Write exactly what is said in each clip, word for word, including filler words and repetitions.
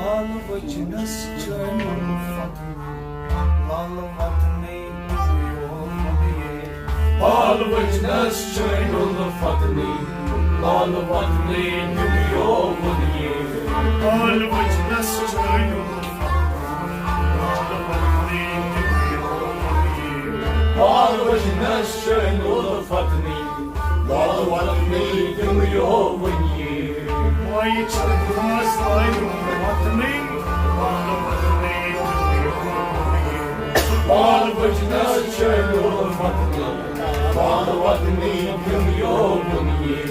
لال وچنس چٲنۍ الفت، لال وطنٕے تِمو ووٚن یہِ۔ لال وچنس چٲنۍ الفتنٕے، لال وطنٕے تِمو ووٚن یہِ۔ لال وچنس چٲنۍ الفت، لال وطنٕے تِمو ووٚن یہِ۔ لال وچنس چٲنۍ الفتنٕے، لال وطنٕے تِمو ووٚن یہِ۔ وۄنۍ چھِ ماز لایُن وطنٕے، لال وطنٕے تِمو ووٚن یہِ۔ لال وچنس چٲنۍ الفتنٕے، لال وطنٕے تِمو ووٚن یہِ۔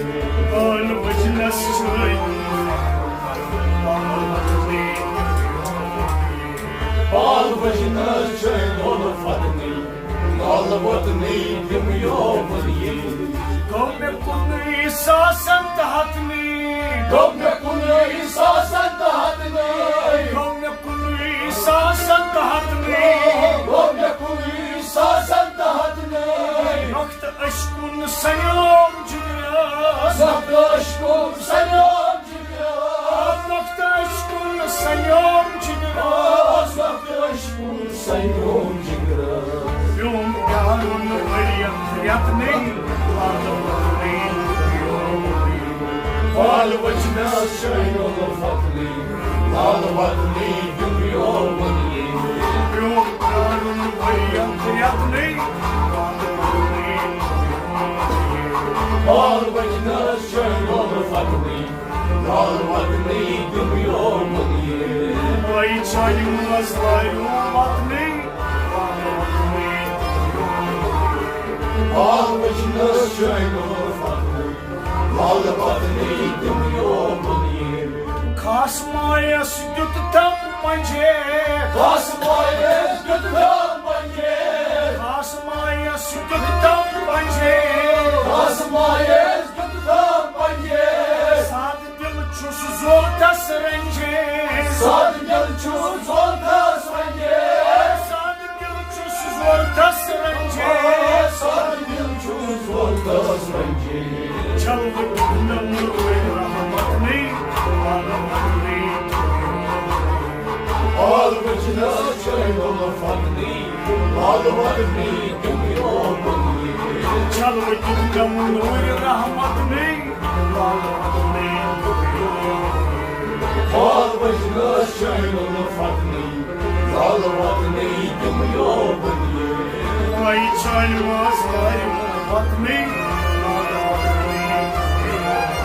لال وچنس چٲنۍ الفتنٕے، لال وطنٕے تِمو ووٚن یہِ۔ لال وچنس چٲنۍ الفتنٕے، لال وطنٕے تِمو ووٚن یہِ۔ گوٚو مےٚ کُنُے ساسن تہٕ ہتنٕے۔ گوٚو مےٚ کُنُے ساسن تہٕ ہتنٕے۔ گوٚو مےٚ کُنُے ساسن تہٕ ہتنٕے۔ گوٚو مےٚ کُنُے ساسن تہٕ ہتنٕے۔ نۄقطہٕ اشکُن سنیوم جگرس۔ نۄقطہٕ اشکُن سنیوم جگرس۔ نۄقطہٕ اشکُن سنیوم جگرس۔ نۄقطہٕ اشکُن سنیوم جگرس۔ پیوم پیارُن ؤرین رٮ۪تنٕے، لال وطنٕے تِمو ووٚن یہِ۔ لال وچنس چٲنۍ الفتنٕے، لال وطنٕے تِمو ووٚن یہِ۔ پیوم پیارُن ؤرین رٮ۪تنٕے، لال وطنٕے تِمو ووٚن یہِ۔ لال وچنس چٲنۍ الفتنٕے، لال وطنٕے تِمو ووٚن یہِ۔ وۄنۍ چھِ ماز لایُن وطنٕے، لال وطنٕے تِمو ووٚن یہِ۔ لال وچنس چٲنۍ الفتنٕے، لال وطنٕے تِمو ووٚن یہِ۔ خاص مایس دیُت تم پنجے۔ خاص مایس دیُت تم پنجے۔ خاص مایس دیُت تم پنجے۔ خاص مایس دیُت تم پنجے۔ سادٕ دل چھُس ضوٚرتھس رنجے۔ سادٕ دل چھُس ضوٚرتھس رنجے۔ سادٕ دل چھُس ضوٚرتھس رنجے۔ سادٕ دل چھُس ضوٚرتھس رنجے۔ چلوٕ نمر رحمت نے، رحمت نے۔ لال وچنس چٲنۍ الفتنٕے، لال وطنٕے تِمو ووٚن یہِ۔ چلوٕ نمر رحمت نے، لال وطنٕے تِمو ووٚن یہِ۔ لال وچنس چٲنۍ الفتنٕے، لال وطنٕے تِمو ووٚن یہِ۔ وۄنۍ چھِ ماز لایُن وطنٕے، لال وطنٕے تِمو ووٚن یہِ۔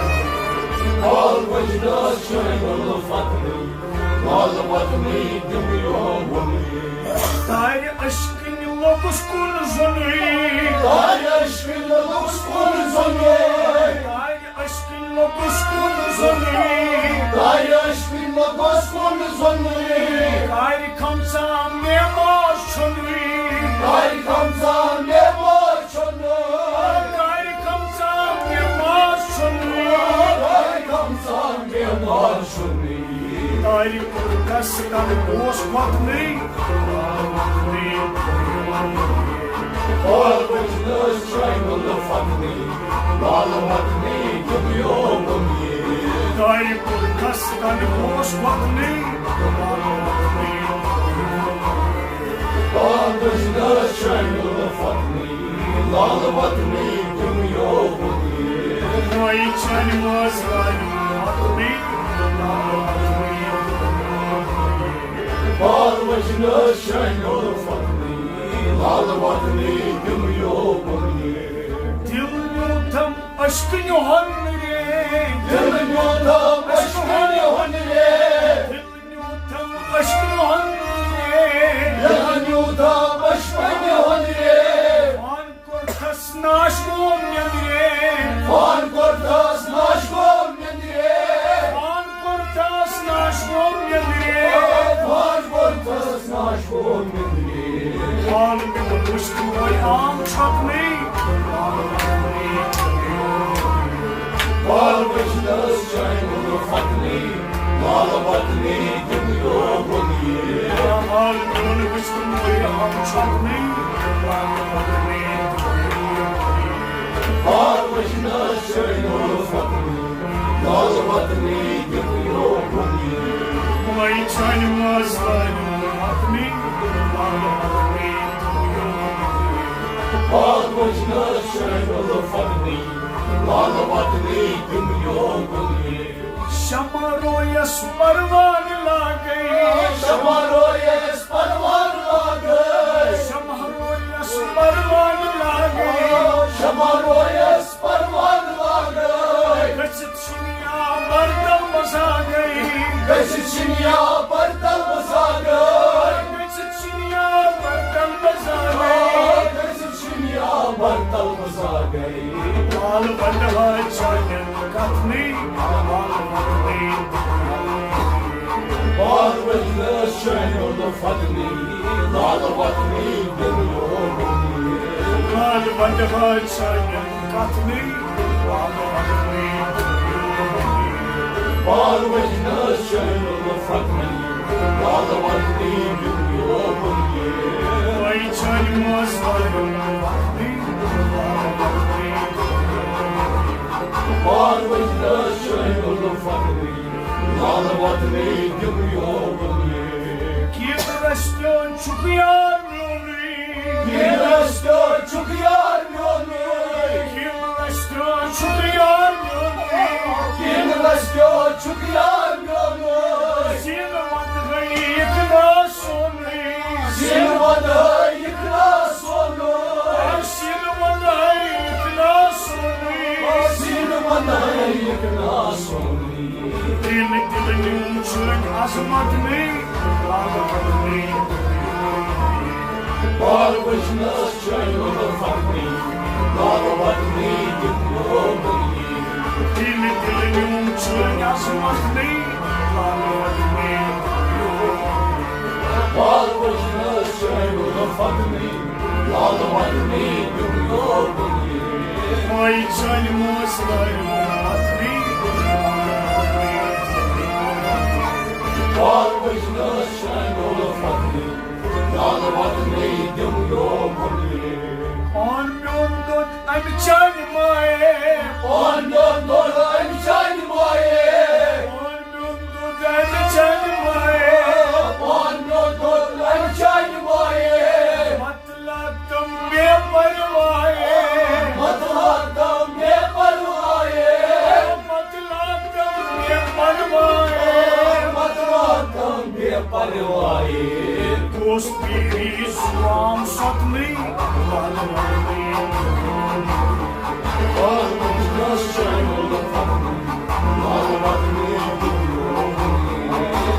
لال وچنس چٲنۍ الفتنٕے، لال وطنٕے تِمو ووٚن یہِ۔ تارِ اشکن لوٚگُس کُن زوٚنُے۔ تارِ اشکن لوٚگُس کُن زوٚنُے۔ تارِ اشکن لوٚگُس کُن زوٚنُے۔ تارِ اشکن لوٚگُس کُن زوٚنُے۔ تارِ کھمژان مےٚ ماز چھوٚنُے۔ تارِ کھمژان مےٚ ماز چھوٚنُے۔ تارِ کھمژان مےٚ ماز چھوٚنُے۔ تارِ کھمژان مےٚ ماز چھوٚنُے۔ تارِ کوٚر کس کن اوس وطنٕے۔ لال وطنٕے، لال وطنٕے، لال وطنٕے تِمو ووٚن یہِ۔ تارِ کوٚر کس کن اوس وطنٕے۔ لال وطنٕے، لال وطنٕے، لال وطنٕے تِمو ووٚن یہِ۔ وۄنۍ چھِ ماز لایُن وطنٕے، لال وطنٕے۔ لال وچنس چٲنۍ الفتنٕے، لال وطنٕے تِمو ووٚن یہِ۔ دل نیوٗتھم اشکنہِ ہُنٛد رے۔ دل نیوٗتھم اشکنہِ ہُنٛد رے۔ دل نیوٗتھم اشکنہِ ہُنٛد رے۔ دل نیوٗتھم اشکنہِ ہُنٛد رے۔ پان کوٚرتھس ناش گوٚو نیٚنٛدرے۔ پان کوٚرتھس ناش گوٚو نیٚنٛدرے۔ پان کوٚرتھس ناش گوٚو نیٚنٛدرے۔ پان کوٚرتھس ناش گوٚو نیٚنٛدرے۔ پان پیوٚو مُشکِل وۄنۍ آم چھۄکنٕے۔ پان وٕچھنَس چانہِ وُلفتنٕے، لال وطنٕے تِم یوکُن یہِ۔ پان پیوٚو مُشکِل وۄنۍ آم چھۄکنٕے۔ پان وٕچھنَس چانہِ وُلفتنٕے، لال وطنٕے تِم یوکُن یہِ۔ چانہِ منٛز لٲرِم وطنی، لالہٕ وطنی۔ بال وٕچھنَس چھُ الفت نی، لالہٕ وطنی دِم یوکُن یہِ۔ شمع رویس پروانہٕ لاگے۔ شمع رویس پروانہٕ لاگے۔ شمع رویس پروانہٕ لاگے۔ شمع رویس پروانہٕ لاگے۔ گٔژھِتھ چھِنہٕ یا بردل مزاگے۔ گٔژھِتھ چھِنہٕ یا بردل مزاگے۔ گٔژھِتھ چھِنہٕ یا بردل مزاگے۔ گٔژھِتھ چھِنہٕ یا بردل مزاگے۔ بال ونڈہا چانٮ۪ن کتھنٕے، بال ونڈہا۔ بال ونڈہا چانٮ۪ن کتھنٕے، بال ونڈہا دِنہٕ یوکُن یہِ۔ بال ونڈہا چانٮ۪ن کتھنٕے، بال ونڈہا دِنہٕ یوکُن یہِ۔ بال ونڈہا چانٮ۪ن کتھنٕے، لالہٕ وطنی دِم یوکُن یہِ۔ وۄنۍ چھَنہٕ منٛز لگان وطنی، لالہٕ وطنی۔ بال ونڈہا چانٮ۪ن کتھنٕے، لالہٕ وطنی دِم یوکُن یہِ۔ کِن رستیو چھُکھ یار میونُے۔ کِن رستیو چھُکھ یار میونُے۔ کِن رستیو چھُکھ یار میونُے۔ کِن رستیو چھُکھ یار میونُے۔ سیٖنہٕ وَندہٕ ہٲیِکھ نا سونُے۔ سیٖنہٕ وَندہٕ ہٲیِکھ نا سونُے۔ سیٖنہٕ وَندہٕ ہٲیِکھ نا سونُے۔ سیٖنہٕ وَندہٕ ہٲیِکھ نا سونُے۔ دِل دِل نیوٗم چھُنہٕ عظمت نٕے، لالہٕ وطنی۔ بال وٕچھنَس چھُ الفت نٕے، لالہٕ وطنی دِم یوکُن یہِ۔ دِل دِل نیوٗم چھُنہٕ عظمت نٕے، لالہٕ وطنی۔ بال وٕچھنَس چھُ الفت نٕے، لالہٕ وطنی دِم یوکُن یہِ۔ وۄنۍ چھَنہٕ منٛز لٲرِم وطنی۔ بال وٕچھنَس چھُنہٕ الفت نٕے، لالہٕ وطنی دِم یوکُن یہِ۔ اوٚن میون دۄد اَمہِ چانہِ مایہِ۔ اوٚن میون دۄد اَمہِ چانہِ مایہِ۔ اوٚن میون دۄد اَمہِ چانہِ مایہِ۔ اوٚن میون دۄد اَمہِ چانہِ مایہِ۔ مت لاگ غم بے پرواہے۔ مت لاگ غم بے پرواہے۔ مت لاگ غم بے پرواہے۔ مت لاگ غم بے پرواہے۔ دوست پیری زُکام سۄتنٕے، لالہٕ وطنی۔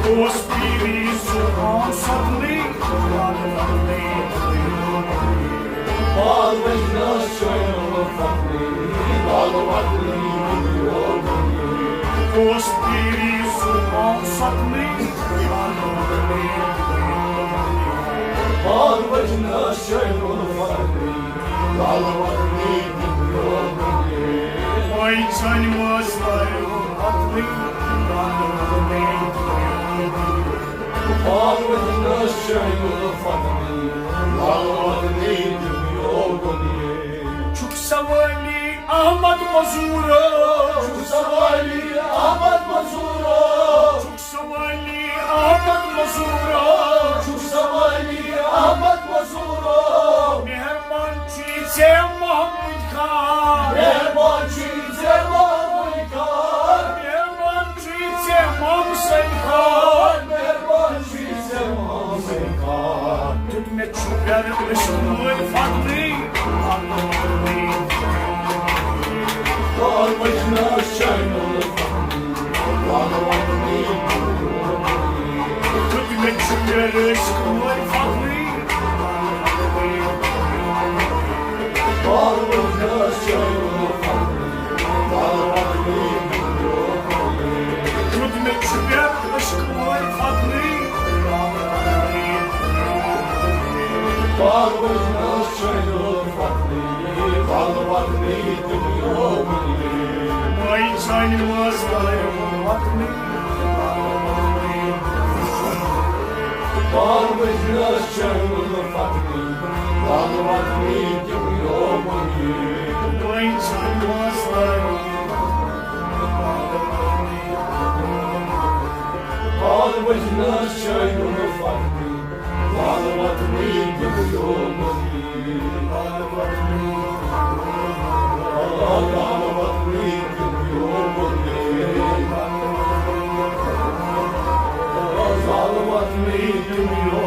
دوست پیری زُکام سۄتنٕے، لالہٕ وطنی۔ بال وٕچھنَس چھُ الفت نٕے، لالہٕ وطنی۔ دوست پیری زُکام سۄتنٕے، لالہٕ وطنی۔ بال وٕچھنَس چھُ الفت نٕے، لالہٕ وطنی۔ وۄنۍ چھَنہٕ منٛز لٲرِم وطنی، لالہٕ وطنی۔ بال وٕچھنَس چھُ الفت نٕے، لالہٕ وطنی دِم یوکُن یہِ۔ چھُکھ سوٲلی احمد مزوٗرو۔ چھُکھ سوٲلی احمد مزوٗرو۔ چھُکھ سوٲلی احمد مزوٗرو۔ چھُکھ سوٲلی احمد مزوٗرو۔ مہربان چھُے ژےٚ محمد خان۔ مہربان چھُے ژےٚ محمد خان۔ مہربان چھُے ژےٚ محمد خان۔ مہربان چھُے ژےٚ محمد خان۔ دیُت مےٚ چھُ پیارٕ عشق وٲلۍ فضلٕے۔ بال وٕچھنَس چھُ الفت نٕے، لالہٕ وطنی۔ دیُت مےٚ چھُ پیارٕ عشق وٲلۍ فضلٕے۔ بال وٕچھنَس چھُ الفت نٕے، لالہٕ وطنی۔ دیُت مےٚ چھُ پیارٕ عشق وٲلۍ فضلٕے۔ بال وٕچھنَس چھُ الفت نٕے، لالہٕ وطنی دِم یوکُن یہِ۔ وۄنۍ چھَنہٕ منٛز لٲرِم وطنی۔ بال وٕچھنَس چھُ الفت نٕے، لالہٕ وطنی دِم یوکُن یہِ۔ وۄنۍ چھَنہٕ منٛز لٲرِم وطنی۔ بال وجنس شاہدُن فرد، لال وطنی دِیو مٔنٛدی۔ لال وطنی دِیو مٔنٛدی۔ لال وطنی دِیو